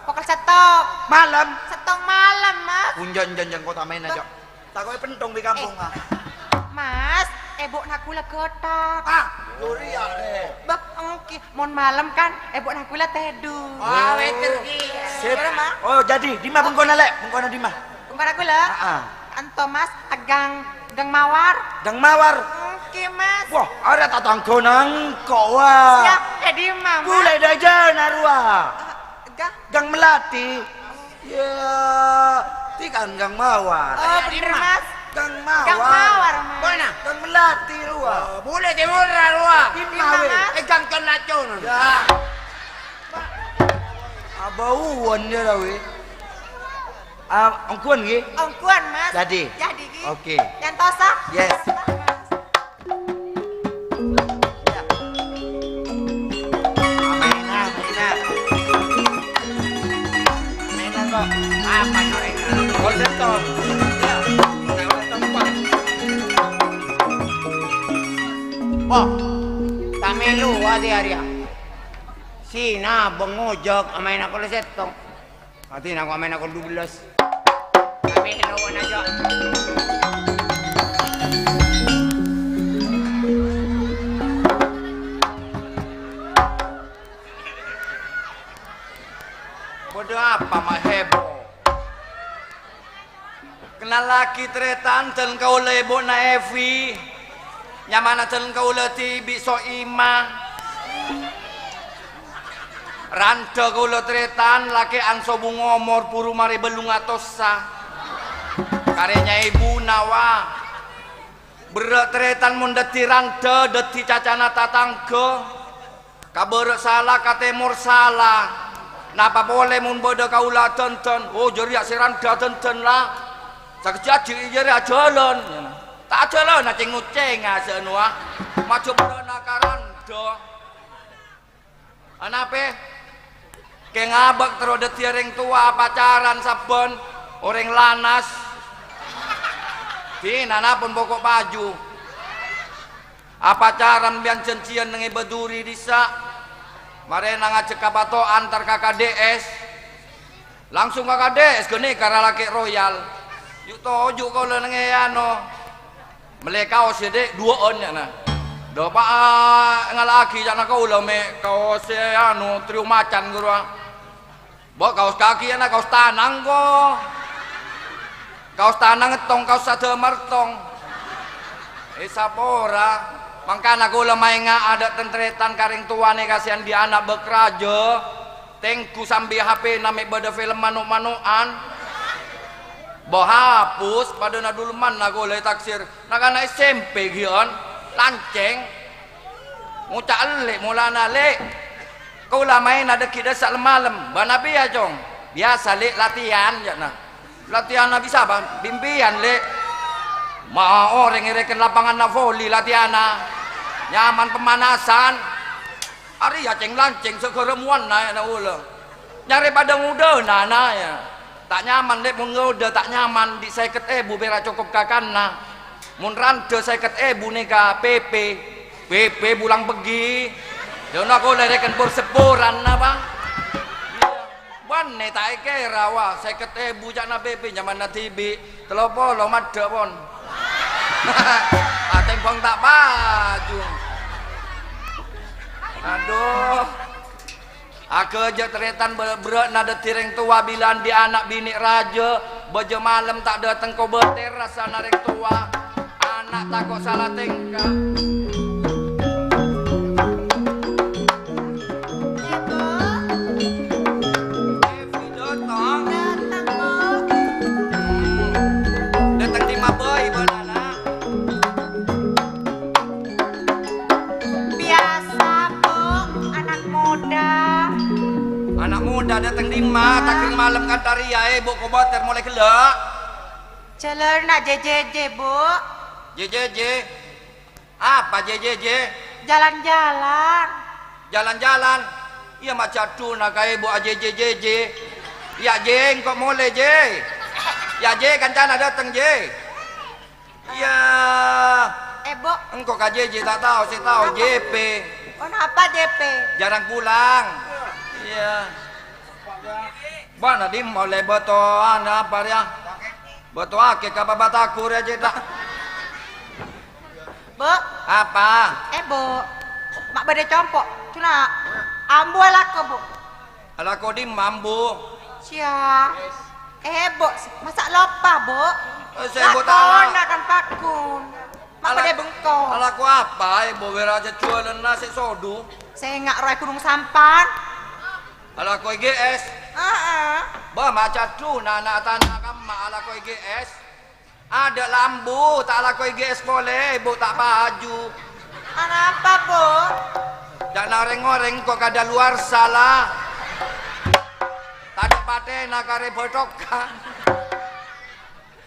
Pokol settong. Malem? Settong malem, Mas. Unjang, unjang, unjang, kota main aja. Tako'è pentong di kampung, Eh, ah. Mas, ebokna kaulâ gâtâk. Ah, Gloria, eh. Bâh, èngghi, mon malem kan ebokna kaulâ tèdung. Wah, Oh. Wèter ki. Sip. Gimana, Ma? Oh, jadi, dimma bengkona, Lè'? Bengkona dimma? Bengkona kaulâ? Heeh. Anto, Mas, è Gang, Gang Mawar. Gang Mawar? Èngghi, Mas. Wah, arè tatangghâna engko', wah. Siap, è dimma, Mas? Kaulâ dâjâna rowa. Eh, Gang? Gang Melati. Ya, ti kan Gang Mawar. Oh, bener, Mas. Gang Mawar. Gang Mawar, Mas. Mana? Gang Melati rowa. Oh, boleh timur rowa. Dimma, Dimma, wè? Mas. Eh, Gang Con Lacon. Ya. Abauan dia lah, wè. Ah, ongguan, ngghi? Ongguan, Mas. Jadi? Jadi, ki. Oke. Yang tosa? Yes. Yang tosa, Mas. Amena, amena. Oh, ta' mèlo ati arèya. Sina bengojak amaèna kolo sèttong. Ati nako amaèna kolo dubellâs. Ta' mèlo wana jâ'. Bâdâ apa ma' heboh? Kennallaghi tarètan, dhâlân kaulâ èbhuna Evi. Nyamana dhâlân kaulâ dhibi' So'imah. Randhâ kaulâ tarètan, lakè'an sobung omor buru marè bâllung atossa. Karè nya'èbhuna, wa. Berrâ' tarètan mon dhâddhi randhâ, dhâddhi cacana tatangghâ. Ka bârâ' sala, ka tèmor sala. Napa polè mon bâdâ kaulâ adhândhân? Oh, jârèya sè randhâ adhândhân, la. Sakejjhâ' jârèya ajhâlân. Ta' ajhâlân, acèng-ngocènga sè anuwa. Majhâ bârâ'na ka randhâ. Anapè? Kèng abâk terro dhâddhiyâ rèng towa apacaran sabbhân orèng lanas. Dinana pon poko' paju. Apacaran biyân jhânjhiyân neng è Baduri dhissa'. Marèna ngajhâk ka pato'an entar ka K D S. Langsung ka K D S ghânèka ra lakè' royal. Ju'-toju' kaulâ neng è ano. Mellè kaos yâ, Dhi', duwâ'ân, yâ, na. Dâpa'a ngala'aghi ca'na kaulâ mè' kaos sè, anu, trio macan, ghâruwa. Bo, kaos kakè, yâ, na, kaos tanang, ko. Kaos tanang èttong, kaos sadhâmar èttong. È, sapora. Mangkana kaulâ maènga' adâ' tan-tarètan ka rèng towa nèka sè andi' ana' bâk rajâ. Tèngghu sambi H P-na mè' bâdâ film mano'-mano'an. Bo, hapus, padâna dulmanna kaulâ ètaksir. Na'-kana' S M P ghi'ân, lancèng. Ngoca' ellè' molana, "Lè', kaulâ maèna dhâggi' dâssa' lem-malem." "Bâ'na pèya, Cong?" "Biyasa, Lè', latihan," ca'na. "Latihanna bi' sapa?" "Bi' empèyan, Lè'." "Ma' orèng èrèken lapanganna voli latihanna. Nyaman pemanasan." Arèya cèng-lancèng saghârâ mowana è na' kaulâ. Nyarè padâ ngodâna, na, yâ. Ta' nyaman, Lè', mon ngodâ ta' nyaman, dhi' sèket èbu pèra' cokop kakanna. Mon randhâ sèket èbu nèka P P. P P pulang peggi'. Yâ, na' kaulâ èrèken por-sepporan, napa? Bânnè ta' èkèra, wa, sèket èbu ca'na P P, nyamanna dhibi', tello polo maddhâ, pon. Atèmbhâng ta' paju. Adhu. Aghâjâ' tarètan bâ-, berrâ'na dhâddhi rèng towa bilâ andi' ana' binè' rajâ, bâjâ malem ta' dâteng kobâtèr rassana rèng towa. Ana' tako' sala tèngka. Evi dâteng. Dâteng, Bu. Dâteng dimma bhâi bâ'na, Na'? Biyasa, Bu, anak muda. Anak muda dâteng dimma? Tagher malem kantha rèya, Bu, kobâtèr molaè ghellâ'. Jhâlân na' J J J, Bu. J J J? Apa J J J? Jalan-jalan. Jalan-jalan? Iyâ, ma' jhâdhuna ka èbu a J J J J. Yâ, J, engko' molè, J. Yâ, J, kancana dâteng, J. Iyâ. Èbu. Engko' ka J J ta' tao, sè tao J P. Oh, napa J P? Jarang pulang. Iyâ. Bâ'na dimma ollè bâtowan apa rèya? Bâtoaghi ka Baba Tagur rèya, cèta'. Bu. Apa? Eh, Bu. Ma' bâdâ compo'. Cuna ambu alako, Bu. Alako dimma ambu? Sia. Eh, Bu, masa' loppa, Bu? Eh, sè Bu ta' lakona kan pakun. Ma' bâdâ bengko. Alako apa, eh, Bu, wèra jhâjhuwâlânna sè sodu? Sènga' rowa è Gunung Sampan. Alako I G S? Heeh. Bâ, ma' cadu, na'-, na' tana kamma alako I G S. Adâ' la ambu, ta' alako I G S polè, Bu, ta' paju. Anapa, Bu? Ca'na rèng-orèng ko' kadaluwarsa la. Tadâ' patèna karè bâtokan.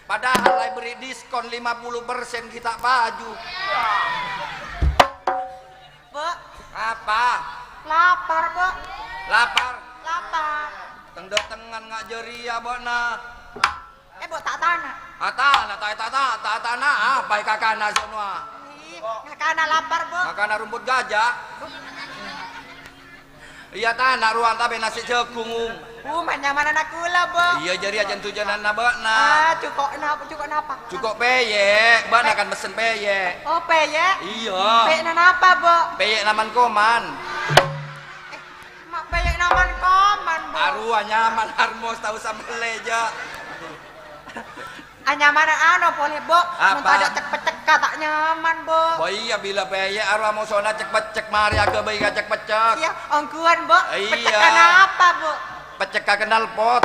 Padahal la èberri' diskon lima puluh persen ghi' ta' paju. Bu. Apa? Lapar, Bu. Lapar? Lapar. Teng-dâtengngan nga' jârèya, bâ'na. Eh, Bu, ta' tana. Ah, tana, ta', ta', ta', ta' tana. Apa è kakana sonowa? Ih, nga' Kana lapar, Bu. Makana rumput gajah. Iyâ, tana rowa tapè nasè' jhâghung. Bu, manyamana kaulâ, Bu. Iyâ, jârèya jân-dhujânanna bâ'na. Ah, jhuko' napa, jhuko' napa? Jhuko' pèyè', bâ'na kan messen pèyè'. Oh, pèyè'? Iyâ. Pèyè'na napa, Bu? Pèyè'na man-koman. Eh, ma' pèyè'na man-koman, Bu? Arowa nyaman, Armos, ta' osa mellè, jâ'. Anyamana ano polè, Bu. Mon Apa? Tadâ' cek-peccekka ta' nyaman, Bu. Oh iyâ, bilâ pèyè' arowa mosona cek-peccek, marè aghâbây ka cek-peccek. Iyâ, ongghuwân, Bu. Iyâ. Peccekka napa, Bu? Peccekka knalpot.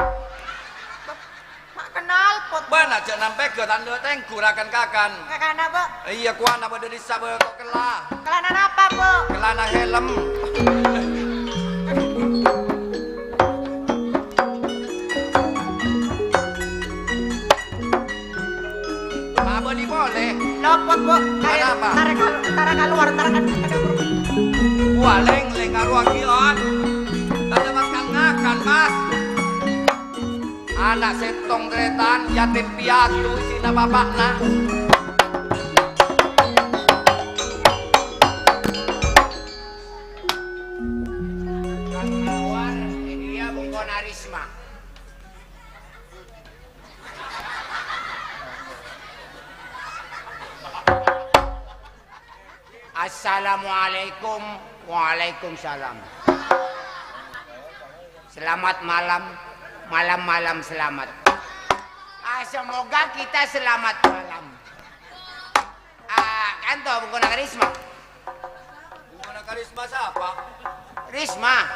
Ma' knalpot, Bu. Bâ'na jâ' nampèghâ tandhâ tèngghu ra kan-kakan. Kakana, Bu. Iyâ, kowana bâdâ dissa' bâ-, kok kella. Kellana napa, Bu? Kellana helm. Mabâli polè. Lopot, Bu. Ayo, Kenapa? Tara kal-, tara kaluar, tara kan-, Wah, lèng-lèng karo agiyon. Tadâ' pas kan ngakan, Mas. Ana' sèttong tarètan, yatim piatu, isina bapa'na. Kan mawar, iyâ, bengkona Risma. Assalamualaikum. Waalaikumsalam. Selamat malam. Malam-malam selamat. Ah, semoga kita selamat malam. Ah, kanto bengkona Karisma. Bengkona Karisma sapa? Risma.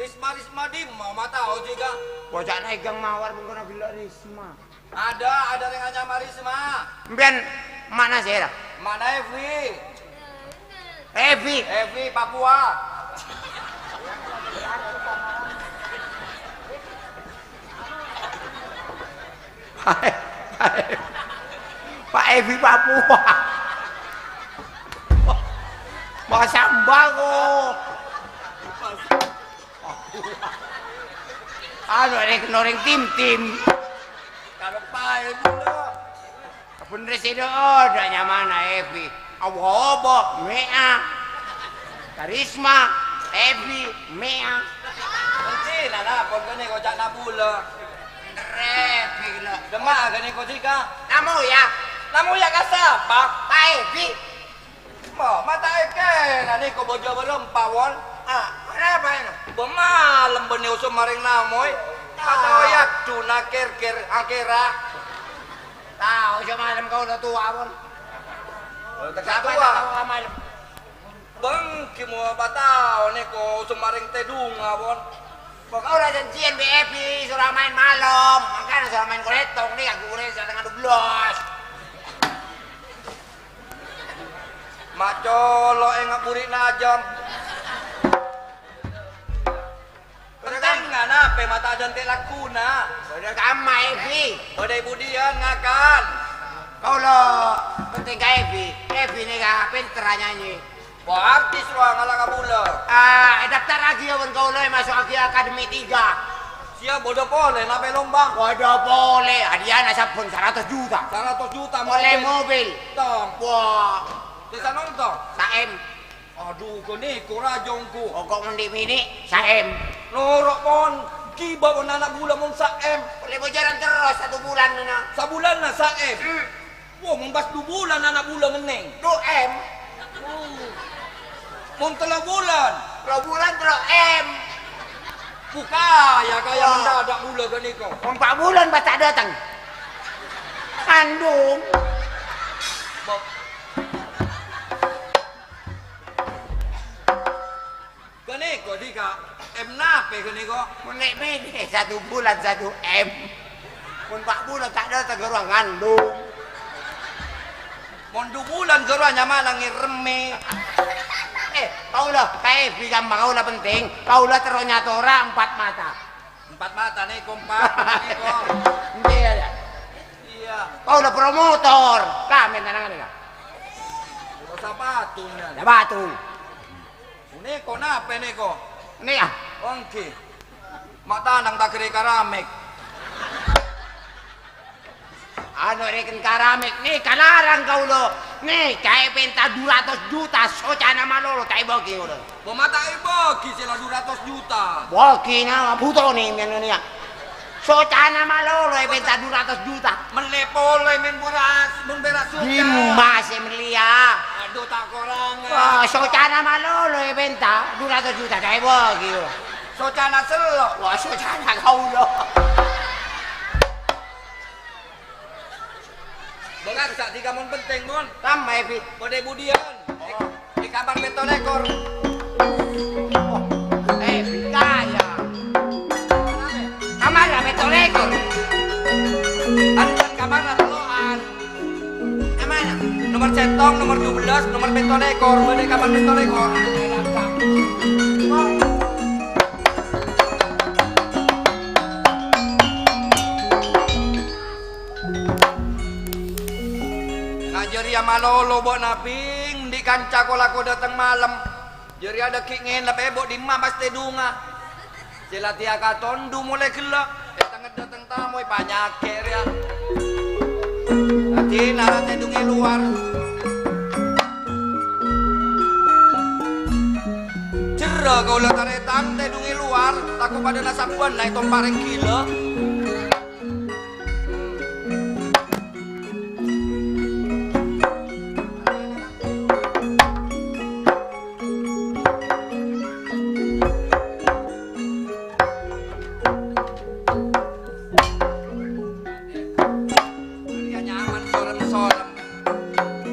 Risma, Risma dimma, ma' tao jiyâ. Boca'na èghâng mawar bengkona ghellâ' Risma. Ada, ada rèng anyama Risma. Sampèyan emma'na sèra? Emma'na Evi. Evi? Evi, Papua. Pak Evi Papua. Masambako. Anu, rèng-, orèng Tim-Tim. Karepaè bulâ. Bhendher sè dâ'-, dâ' nyamana Evi. Awa-oba, mè'a. Karisma, Evi, mè'a. Encèna, pon ghânèka ca'na bulâ. Bhendher Evi, ghellâ'. Dâmma'a ghânèka dhika. Namoya. Namoya ka sapa? Ka Evi. Ma, mata èkèna nèko bâjâ bârâmpa, Won. Ah, kenapa ini? Bâ malem bânnè oso marèng namoy. Ah. Atau yaduna kèr-kèr angkèra. Tao, oso malem kaulâ towa, Won. Oh, teka' towa. Sapa tao malem? Bânggi mo patao nèko oso marèng tèdunga, Won. Kok kaulâ janjian bi' Evi, soro maèn malem. Mangkana soro maèn kolètong, nèka ghu' rè satènga dubellâs. Macolo' è ngaburi'na ajâm. Pentingnga napè mata ajâm tè' lagghuna? Bâdâ kamma, Evi. Bâdâ è budiyân ngakan? Kaulâ penting ka Evi. Evi nèka pènterra nyanyi. Wah, artis rowa ngala' ka bulâ. Ah, èdaftarraghi bân kaulâ, èmaso'aghi Akademi Tiga. Siap, bâdâ polè, napè lomba? Bâdâ polè, hadiahna sabbhân saratos juta. Saratos juta. Polè mobil. Mobil. Tong. Wah. Sè sanongtong? Sa M. Adhu, ghânèka rajâ ongghu. Pokok mon dhi'-binè', sa M. Noro', pon. Ghibâ, pon, ana' bulâ mon sa M. Polè bojârân terros satu bulan, nana. Sabulânna sa M? Hmm. Wah, mon pas du bulân ana' bulâ ngennèng. Du M. Oh. Mon tello bulân? Tello bulân, tello M. Buka, ya, kaya mendadak bulâ ghânèka. Mon empa' bulân pas ta' dâteng. Kandung. Bo-, Ghânèka, dhika, M napè ghânèka? Mon nè'-binè', satu bulan satu M. Mon empa' bulân ta' dâteng, ghâruwa ngandung. Mon du bulân, ghâruwa nyamana ngèrèmmè. Eh, kaulâ, K F B kamma kaulâ penting, kaulâ terro nyatora empat mata. Empat mata nèko, empat, nèko. Iyâ, iyâ. Iyâ. Kaulâ promotor. Kamèn tanangan, ya. Kok sapatu, Nan? Sapatu. Nèko napè nèko? Nè', ah. Ongghi. Ma' tanang ta' ghârâ karamek. Anu, rèken karamek nèka larang kaulâ. Nèka èpènta du ratos juta, socana malolo, ta' èbâghi ngono. Bâ' ma' ta' èbâghi sè la du ratos juta. Bâghi na, bhutona mèn nèya. Socana malolo èpènta du ratos juta. Mellè polè mèn pèra', mèn pèra' soca. Dimma sè mellèya? Adhu, ta' korang. Wah, socana malolo èpènta du ratos juta, ta' èbâghi. Socana sello'. Wah, socana kaulâ. Bâ' kassa' dhika mon penting, mon. Tamma, Ebi. Bâdâ è budiyân? È, è kamar pètto lèkor. Oh, Ebi kaya. Kamarra pètto lèkor. Enten kamarra tello'an. È mana? Nomor sèttong, nomor dubellâs, nomor pètto lèkor. Bâdâ è kamar pètto lèkor. Na' jârèya malolo bâ'na, Bhing, andi' kanca ko-lako dâteng malem. Jârèya dâggi' ngènep, è, bâ' dimma pas tèdungnga. Sè la tèya katondhu molaè ghellâ', è, tengngedda teng tamoy panyakè' rèya. Dhâddhi nara tèdung è lowar. Jhârâ kaulâ tarètan tèdung è lowar, tako' padâna sabbhân naè tompa' rèng ghilâ. Arèya nyaman sorem-sorem.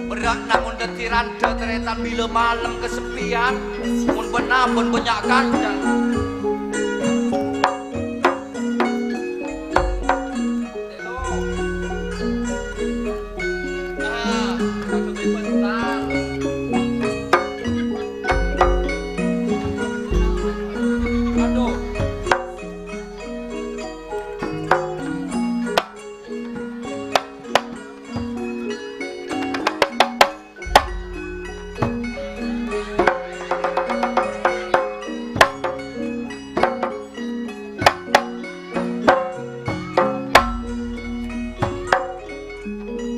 Berrâ' namong dhâddhi randhâ tarètan bilâ malem kaseppèyan. Mon bân abân bânnya' kanca.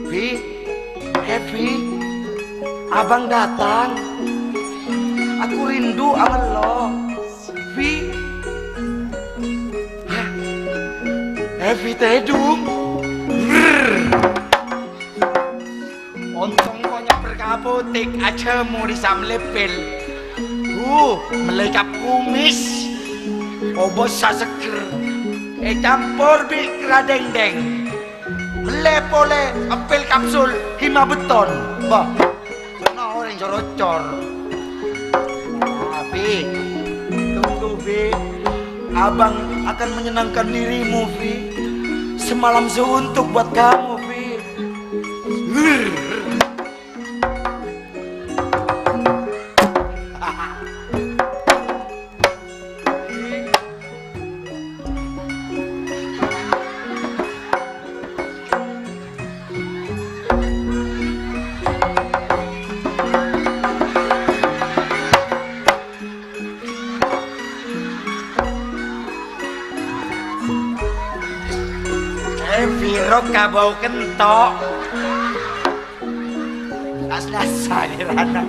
Bi, Evi, abang datang. Aku rindu amello. Bi, Evi tèdung. Ontong konyok berkapotik aja muri samlepel. Uh, melekap kumis. Obos saseger. Ècampor bi' kradengdeng. Mellè polè pil kapsul hima beton. Bah, kena orèng corocor. Tapi, tunggu, Bi. Abang akan menyenangkan dirimu, Bi. Semalam suntuk buat kamu, Bi. Eh, Viro kabau kentok. Las-lasan, Rana.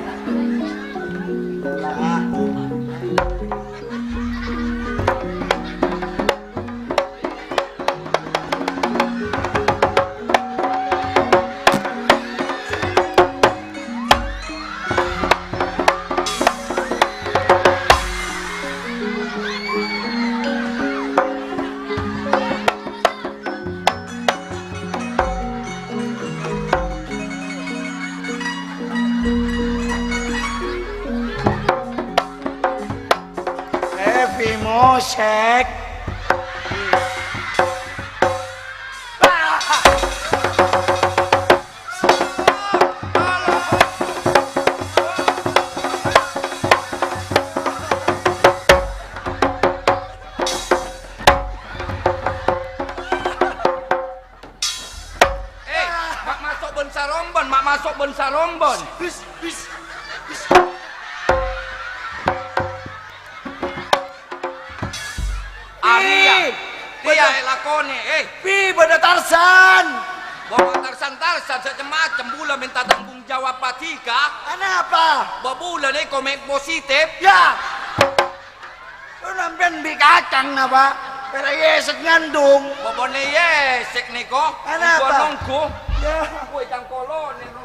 Evi Mosek. Eh, ma' maso' bân sarombon, ma' maso' bân sarombon. Bis, bis, bis. Arèya. Pi, tèya bâdâ èlakonè, eh. Pi, bâdâ Tarzan. Bâ' Tarzan, Tarzan, sè cem-macem, bulâ mènta tanggung Jawab padika. Anapa? Bâbulâ nèko mè' positif. Ya. Lo sampèyan bi' kacang napa? Pèra' èsèk ngandung. Bâbâna èsèk nèko. Anapa? Nonggu-nonggu. Ya. Woi, cangkolon, nèko.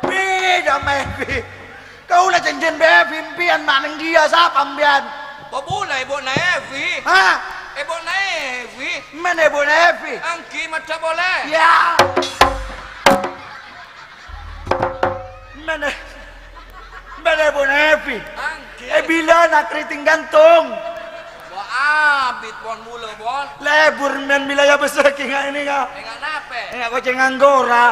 Bi' damai, bi'. Kaulâ jhânjhân bâ èpèmpèyan ma' neng dhiyâ, sapa sampèyan? Bâbulâ èbuna Evi. Hah? Èbuna Evi. Men èbuna Evi? Èngghi, maddhâ polè. Ya. Men, men èbuna Evi. Èngghi. È bilâna keriting gantung. Wah, abit pon bulâ, pon. Lebur men bilâ ya besar ki nga' ini, nga'. Enga' napè? Enga' kocèng anggora.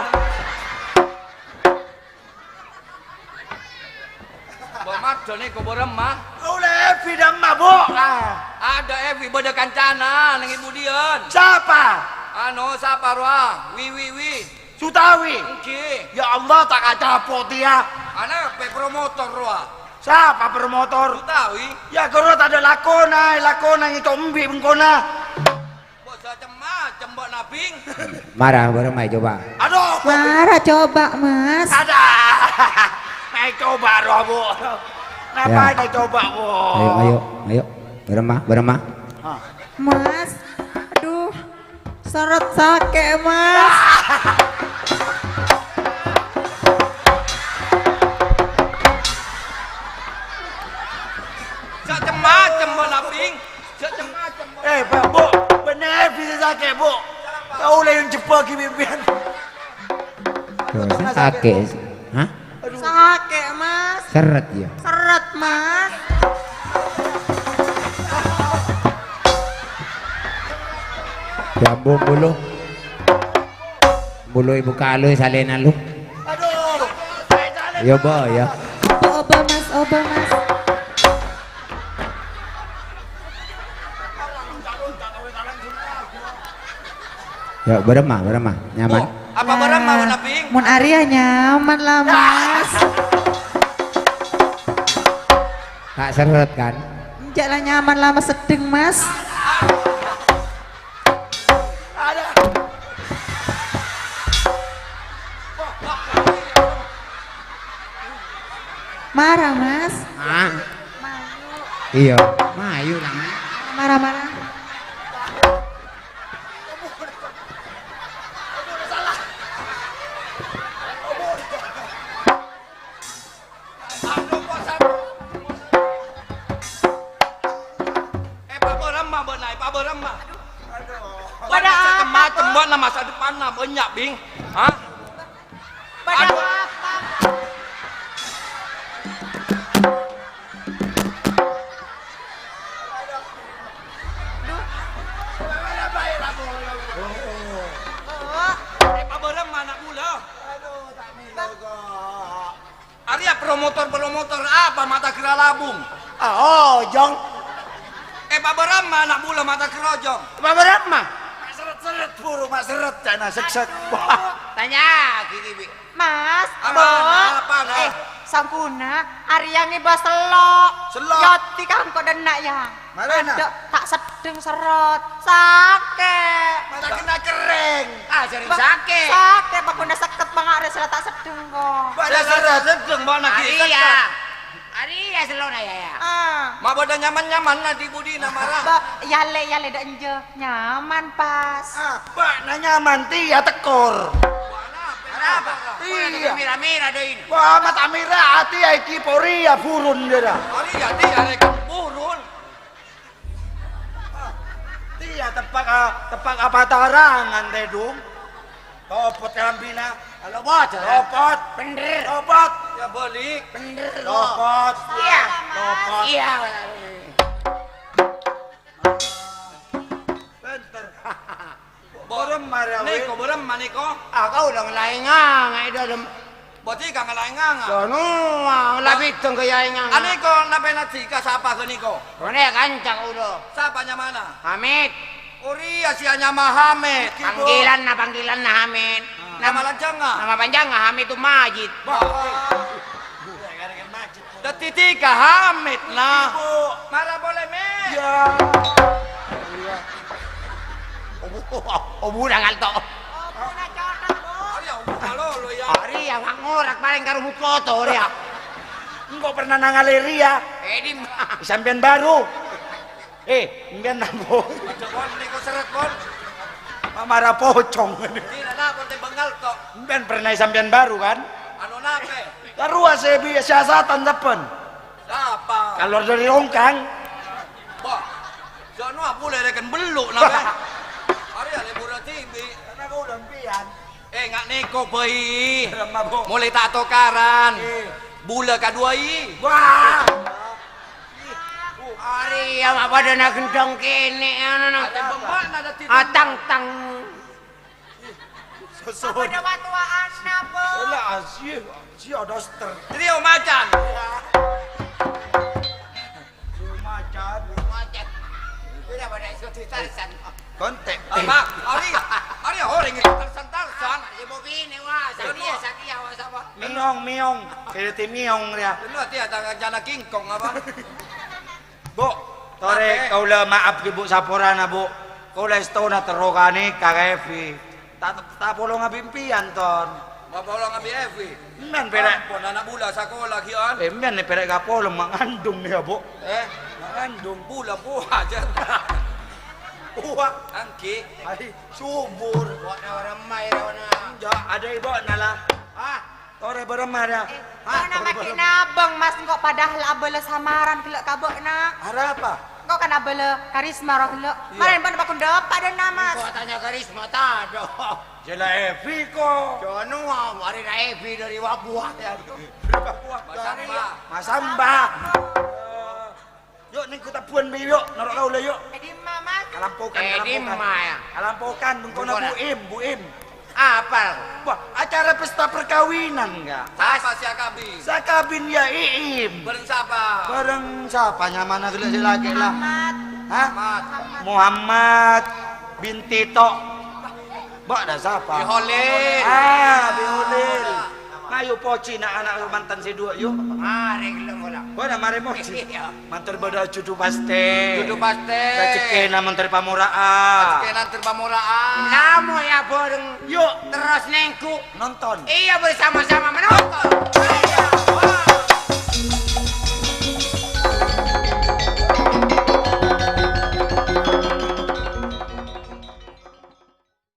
Bâ' maddhâ nèko bârâmma? Ollè Evi dâ'emma, Bu'. Ah. Adâ' Evi bâdâ kancana neng è budiyân. Sapa? Anu, sapa rowa? Wi, wi, wi. Sutawi. Èngghi. Ya Allah, ta' kacapo' tèya. Anapa promotor rowa? Sapa promotor? Sutawi. Ya, ghuru tadâ' lakona, lakona ngèco' embi' bengkona. Bâ' sacem-macem bâ'na, Bing. Mara, bârâmma coba. Aduh. Mara coba, Mas. Ada. Main coba roh, Bu. Napa Ya. Main coba, Bu? Ayo, ayo, ayo. Bârâmma, bârâmma. Hah. Mas, aduh, seret sakè', Mas. Sacem-macem bâ'na, Bing. Eh, Pak, Bu, bânnè bisa sakè', Bu. Kaulâ yang jebak ghi' pimpèyan. Tuh, sakè'. Hah? Aduh. Sakè', Mas. Seret, ya? Seret, Mas. Jambung bulu. Bulu ibu kalu salena lu. Aduh. Yo, Bo, ya. Oba, oba, Mas, oba, Mas. Ya, bârâmma, bârâmma. Nyaman? Oh, apa bârâmma, Nah, Bing? Mon arèya nyaman lah, Mas. Tak seret, kan? Enjâ' lah nyaman lah, Mas, seddheng, Mas. Mara, Mas. Ah. Mayu. Iya, mayu lah, Mas. Mara, mara. Eh, pabârâmma bâ'na, eh, pabârâmma. Bâ'na Bâdâ macem-macem, apa? Bâ'na masa depanna bânnya', Bing. Hah? Bâdâ apa? Duh. Oh. Eh, pabârâmma ana' bulâ. Arèya promotor-promotor apa ma' ta' kèra labung? Ah, ojhâng. Eh, pabârâmma ana' bulâ ma' ta' kèra ojhâng? Pabârâmma? Ma' seret-seret buru, ma' seret, ca'na sek-sek. Wah. Tanya, gini, Bi. Mas, Apa, Mbok. Apa, nah? Eh, sampuna, arèya ngèbâ sello'. Sello'? Yodi kangko dhenna', ya. Marèna? Adâ', ta' seddheng seret. Sakè'. Malah kena kerrèng. Ah, sering Ba-, sakè'. Sakè', bakuna seket bânga' rè sella ta' seddheng, ko. Bâ'na seret. Seddheng, bâ'na ghi' Arèya. Seket. Arèya sellona, ya, ya. Ah. Ma' bâdâ nyaman-nyamanna di budina, mara. Ba-, yalè, yalè, dâ' enjâ. Nyaman, pas. Ah, bâ'na nyaman, tèya tekor. Arapa? Iyâ. Mèra-mèra, dâ' ini. Wah, ma' ta' mèra, atè iki porèya burun, dâra. Porèya, tèya rèkan burun. Tèya teppa' ka, teppa' ka patarangan, tèdung. Copot kalambhina. Copot. Copot. Bhender. Copot. Ya, bâli'. Bhender, kok. Copot. Iyâ. Copot. Iyâ. Bhender. Bârâmma rèya, Wi? Nèko, bârâmma nèko? Ah, kaulâ ngalaèngang è dâlem. Bâdâ ka ngalaèngang, ah? Lho, noa, la bidhâng ka yaèngang. Anèko napè nadhika sapa ghânèko? Ghânè kanca kaulâ. Sapa nyamana? Hamid. Orèya sè anyama Hamid. Panggilanna, panggilanna Hamid. Nama lanjhângnga? Nama panjhângnga Hamidum Majid. Wah. Dhâddhi dhika Hamid, nah. Ibu. Mara polè, Mèt. Iyâ. Iyâ. Obu, obu nang alto. Obu na codot, Bu. Arèya obu malolo, ya. Arèya. Awak ngorak paling karo mut kotor ya. Engko' pernah nangale riya. Eh, di ma-, Sampyan baru. Eh, sampyan nabung. Aja, Pon, niku seret, Pon. Mak mara pocong. Kira napa, Pon, tembang ngalto? Sampyan pernah sampyan baru, kan? Anu nape? Karuwa se bi-, siasatan saben. Sapa? Kalor dari longkang. Wah, sono aku lereken beluk nape? Ari ya libur dibi. Karena kau udah pian. Eh, nga' neko bai. Mole ta' tokaran. Eh. Bula kadua i. Wah. Ari ya mak padana gendong kene, anu, no. Ada bemana ada titik. Atang-tang. Susun. Apa ada watuaan apa? Lah, asyik, asyik ada ster. Trio macan. Trio macan. Macan. Ini apa ada isu di Tarsan? Kontek. Apa? Ari, ari orang itu Tarsan, Tarsan. Ibu bini, wah, Satria, Satria, wah, siapa? Miong, miong. Kaya ti miong, ya. Benar, dia tangan jana kingkong, apa? Bu, tore kaula maaf ki, Bu, saporana, Bu. Kaula estona terro kane ka Evi. Ta', ta' polong abimpian, Ton. Ma' polong abi Evi? Men pere'. Ampon, ana' bula sakola ki, on. Eh, men pere' ka polong ma' ngandung ya, Bu. Eh? Ma' ngandung. Bula buah aja. Buah. Angki. Hai, subur. Buat nawa remai, rawana. Enggak, ada ibu nala. Ah. Tore bareng, Mar, ya. Eh, hah? Ana' ma' gi' nabeng, Mas, engko' padahal abala samaran gella' ka ba'na. Arapa? Engko' kan abala karisma roh gella'. Iya. Maren ba'na pakon dapa' dana, Mas. Engko' tanya karisma, tado. Jela Evi ko. Jono, mari na Evi dari Wabuah, ya. Dari Wabuah. Masamba. Masamba. Yo', neng kotabuan bi, yo', noro' kaula, yo'. È dimma, Mas? Kalampokan, È kalampokan. Dimma, ya? Kalampokan, bengkona Bengkona. Bu Im, Bu Im. Apa? Wah, acara pesta perkawinan, enggak? Sapa si akabin? Si akabin ya Iim. Bareng sapa? Bareng sapa nyamana gella' si laki lah? Muhammad. Hah? Muhammad. Muhammad bin Tito. Mbok ada sapa? Bi Holil. Ah, Bi Holil. Ayo poci na'-ana' mantan se duo, yu. Mare gella' mola. Bona mare moci. Iya. Mantor bada judu paste. Judu paste. Rejekena mantor pamora'an. Rejekena mantor pamora'an. Namo ya bareng. Yuk. Terus nengku. Nonton. Iya, bersama-sama menonton.